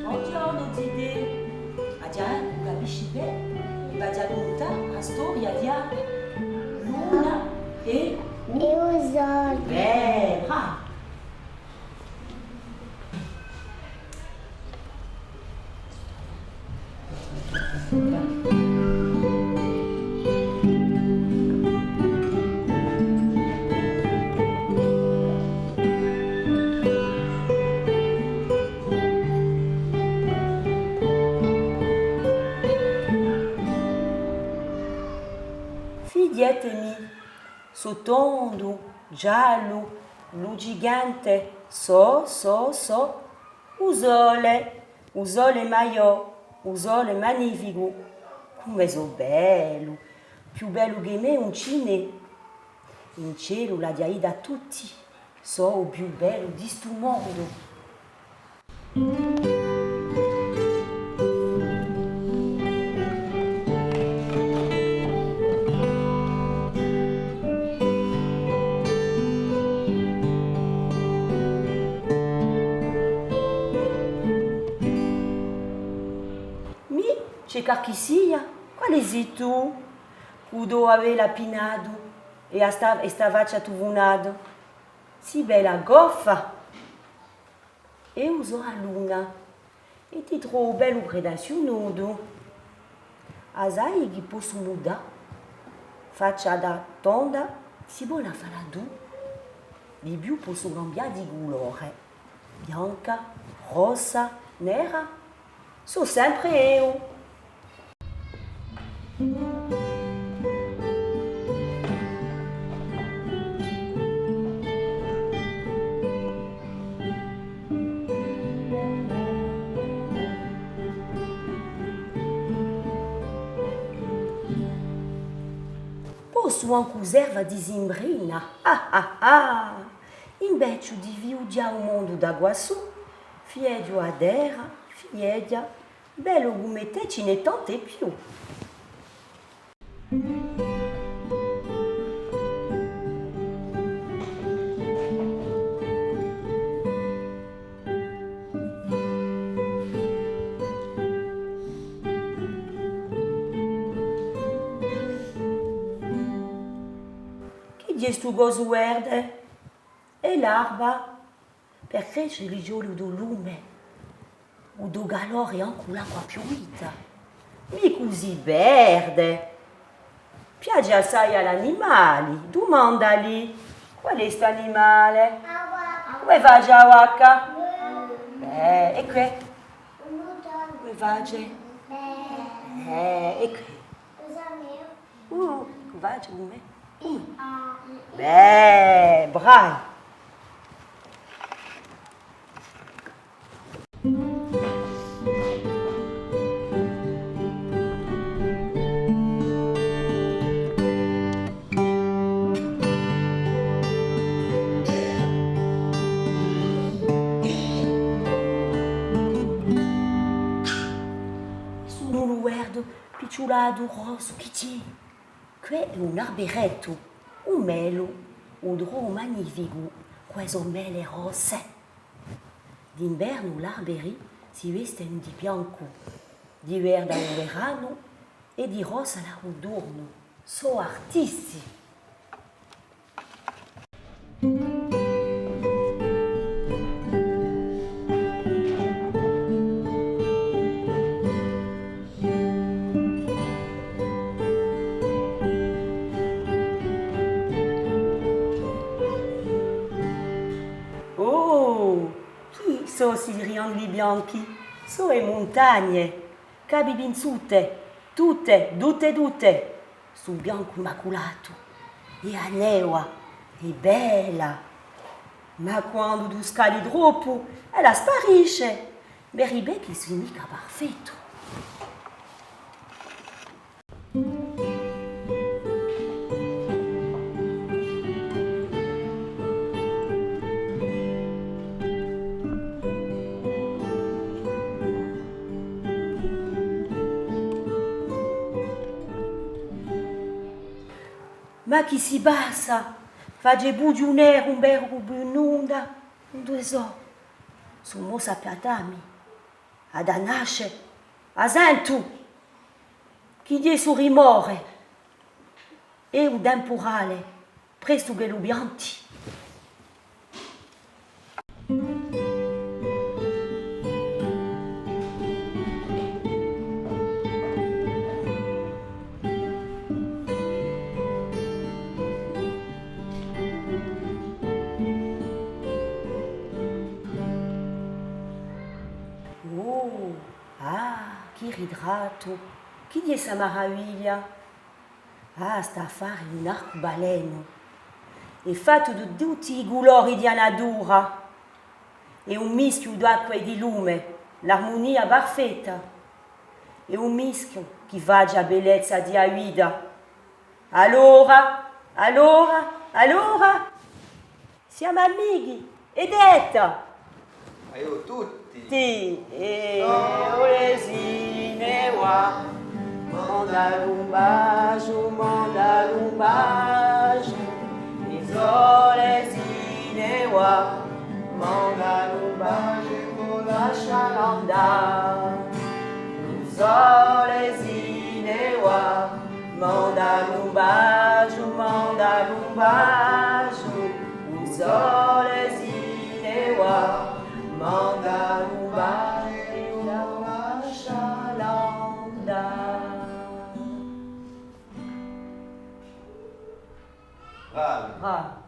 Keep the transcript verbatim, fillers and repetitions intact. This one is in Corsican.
Bonghjornu, zitè. Aghju, ùn capisci bè? V'aghju da cuntà a storia di a luna è u... È u sole. Bè, brava. Fighjatemi, sò tondu, giallu, luccicante, sò, sò, sò, u sole, u sole maiò, u sole magnificu, cume sò bellu, più bellu chè mè ùn ci n'hè. In celu l'aghju da dì à tutti, sò u più bellu di stu mondu. Mì, ci hè qualchissia? Quale sì tù? Cù u to avelu appinatu è a sta, è sta faccia tufunata? Sì bella goffa! Eiu sò a luna è ti trovu bellu pretensiunutu. A sai chì possu mudà? Faccia da tonda, sì bona falla tù. Di più possu cambià di culore. Bianca, rossa, nera, sò sempre eiu. Possu ancu serva di simbrina, ah ah ah! Invece di fiughjà u mondu da quassù, fiughju a terra, fiughja, bellu cum'è tè ci n'hè tante più. Chì ghjè stu cosu verde? Hè l'alba. Per cresce li ci vole u to lume, u to calore è ancu l'acqua piuvita. Mì cusì verde! Piace assai à l'animali, dumandali, qual hè st'animale? Cume face a vacca? Eh, è què? Cume face? Eh, è què? Uh, cume face, cume? Bè, bravi! Solu u verdu, picciulatu, rossu, chì ci hè? Què hè un arberettu, u melu, un trovu magnificu, què sò mele rosse. D'invernu l'arberi si vestenu di biancu, di verde à u veranu è di rossa à l'autunnu. Sò artisti! Oh, chì sò sti trianguli bianchi? Sò e muntagne, capi pinzuti, tutte, tutte, tutte. Stu biancu immaculatu, è a neva, hè bella, ma quandu tù scali troppu, ella sparisce. Vedi bè chì sò micca perfettu. Ma chì si passa? Face bughju neru, ùn vecu più nunda. Induve sò? Sò mossu à piattà mi. Hà da nasce. A sentu! Chì ghjè stu rimore? Hè u timpurale, prestu ch'ellu pianti. Oh, ah, chì ritrattu! Chì ghjè sta maraviglia? Ah, st'affare hè un arcubalenu. Hè fattu di tutti i culori di a natura. Hè un mischju d'acqua è di lume, l'armunia parfetta. Hè un mischju chì face a bellezza di a vita. Allora, allora, allora, simu amichi, hè detta! Aiò tutti! Ti, è o Lesine và, mandallu un basgiu, mandallu un basgiu, u sole si ne và, mandallu un basgiu è po lasciallu andà. U sole si ne và, mandallu un basgiu, mandallu un basgiu, u sole si ne và, mandallu un basgiu è po lasciallu andà. Bravi. Bravi.